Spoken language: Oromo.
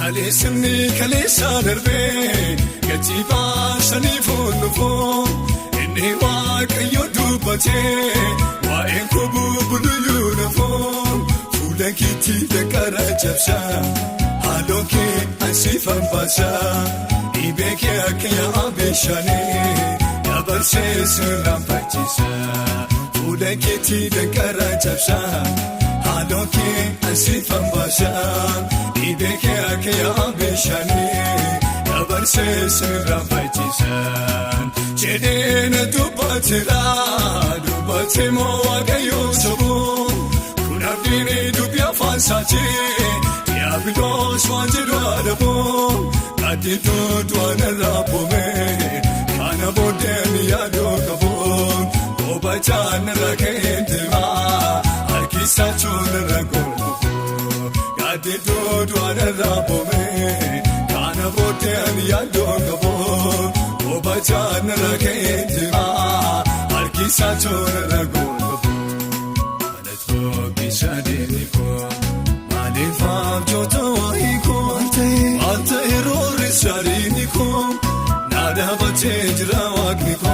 Kaleessni kaleessa darbee gatii baasanii fuullufoo inni waaqayyo dubbatee waa'een koo bubbuluyyuu lafoo fuula keetti danqara cabsaa haaloo kee ansiifan baasaa dhibee kee akka yaa'aa bishaanii dabarsee sirraan fachiisa fuula keetti danqara cabsaa. Haaloo kee ansiifan baasaa dhibee kee akka yaa'aa bishaanii dabarsee sirraan fachiisaan. Jedheen dubbateera dubbatee moo waaqayyoo soboo kun abdiin dubbii afaan saatee diiyaabiloos waan jedhu adaboo gaaddiduu du'aan irraa boomee kana booddeen yaaduu qabuun boobachaan irra ka'ee deemaa. Harkisachuun irra golgoo gaaddiduu du'aan irra boomee kana booddeen yaaduu qabuun boobachaan irra ka'ee deemaa harkisachuun irra golgoo. Mallattoo deemikoo maaliif abjoota waayee koo maal ta'e roorri saaliin koo na dhaabatee jira waaqni koo.